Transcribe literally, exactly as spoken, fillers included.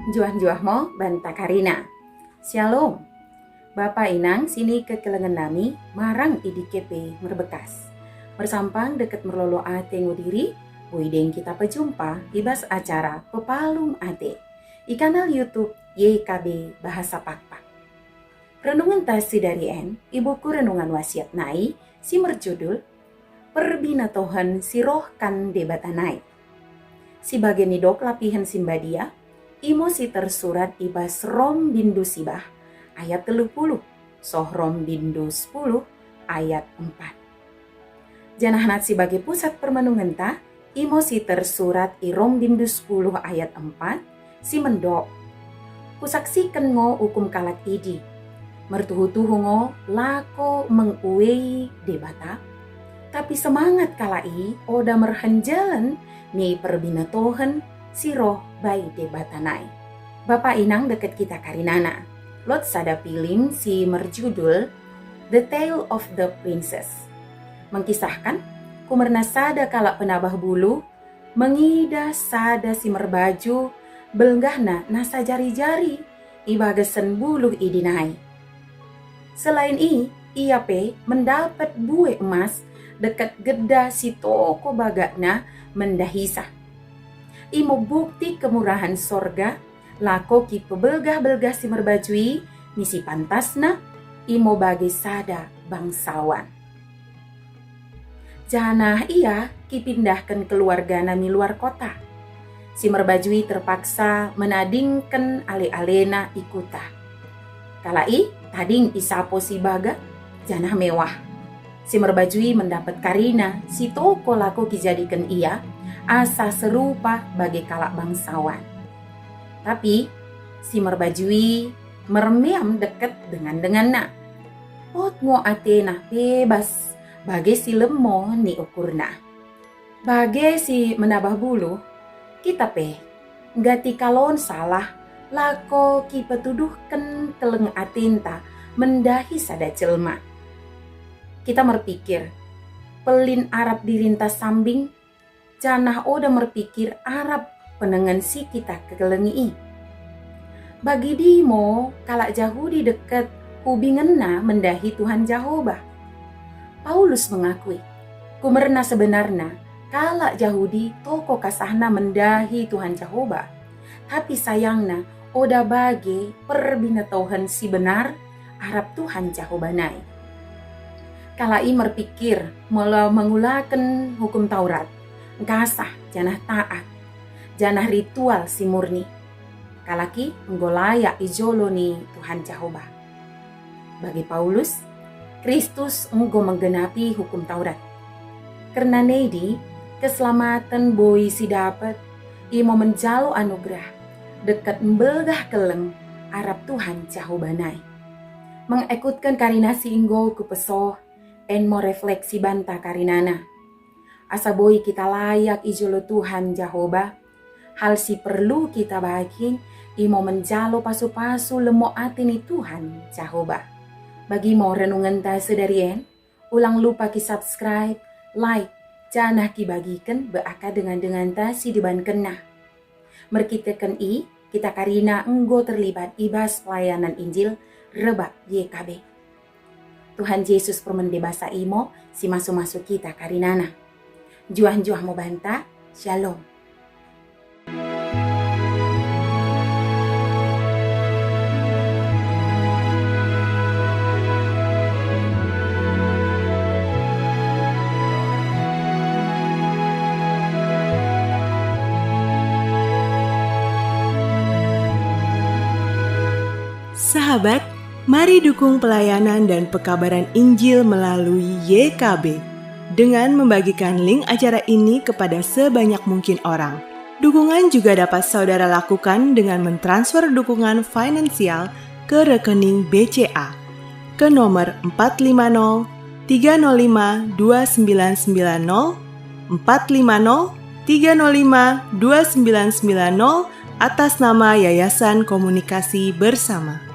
Njuah-njuah mo banta karina. Syalom. Bapa inang sinikekelengen nami marang i dike pe merbekas. Mersampang dekket merlolo ate ngo diri, boi deng kita pejumpa i bas acara Pepalum Ate i kanal YouTube Y K B Bahasa Pakpak. Renungenta sidari en i buku Renungan Wasiat nai si merjudul Perbinetohen si roh kan Debata nai. Si bage nidok lapihen si mbadia, imo si tersurat i bas Rom bindu sibah ayat tellu puluh, soh Rom bindu sepuluh ayat empat. Janah nat si bage pusat permenungenta, imo si tersurat i Rom bindu sepuluh ayat empat, si mendok, "Kusaksiken ngo ukum kalak idi. Mertuhu-tuhu ngo lako menguei Debata, tapi semangat kalak i oda merhenjelen mi perbinetohen si roh bai Debata nai." Bapa inang dekket kita karinana, lot sada pilim si merjudul The Tale of the Princess. Mengkisahken, kumerna sada kalak penabah buluh mengidah sada si merbaju belgahna nasa jari-jari i bagasen buluh idi nai. Selain i, ia pe mendapet bue emas dekket gedda si toko bagakna mendahisa. Imo bukti kemurahan sorga, lako kipebelgah-belgah si merbaju i mi si pantasna, imo bage sada bangsawan. Janah ia kipindahken keluargana mi luar kota. Si merbaju i terpaksa menadingken ale-alena i kuta. Kalak i tading i sapo si bagak janah mewah. Si merbaju i mendapet karina si toko lako kijadiken ia, asa serupa bage kalak bangsawan. Tapi si merbaju i mermeam dekket dengan-denganna. Lot ngo atena bebas, bage si lemmo ni ukurna. Bage si menabah buluh, kita pe nggati kalon salah lako kipetuduhken kelleng atenta mendahi sada jelma. Kita merpikir, pellin arap dirinta sambing, janah oda merpikir arap penengen si kita kekelengi i. Bagidi mo kalak Jahudi dekket hubingenna mendahi Tuhan Jahoba. Paulus mengakui, kumerna sebenarna kalak Jahudi toko kasahna mendahi Tuhan Jahoba, tapi sayangna oda bage perbinetohen si benar arap Tuhan Jahoba nai. Kalak i merpikir molo mengulaken Hukum Taurat, engkasah janah taat, janah ritual si murni. Kalak i enggo layak i jolo ni Tuhan Jahoba. Bagi Paulus, Kristus enggo menggenapi Hukum Taurat. Kerna nedi, keselamaten boi si dapet, imo menjalo anugerah, dekket mbelgah kelleng arap Tuhan Jahoba nai. Mengekutken karina si enggo kupesoh, en mo refleksi banta karinana. Asa boi kita layak i jolo Tuhan Jahoba, hal si perlu kita bagin, imo menjalo pasu-pasu lemmo ate ni Tuhan Jahoba. Bagi mo renungenta sidari en, ulang lupa ki-subscribe, like, janah kibagiken bak dengan-denganta si debankenna. Merkiteken i, kita karina enggo terlibat i bas pelayanan Injil rebbak Y K B. Tuhan Jesus permende basa imo si masu-masu kita karinana. Njuah-njuah mo banta, Shalom. Sahabat, mari dukung pelayanan dan pekabaran Injil melalui Y K B dengan membagikan link acara ini kepada sebanyak mungkin orang. Dukungan juga dapat saudara lakukan dengan mentransfer dukungan finansial ke rekening B C A ke nomor empat lima nol tiga nol lima dua sembilan sembilan nol, empat lima nol tiga nol lima dua sembilan sembilan nol, atas nama Yayasan Komunikasi Bersama.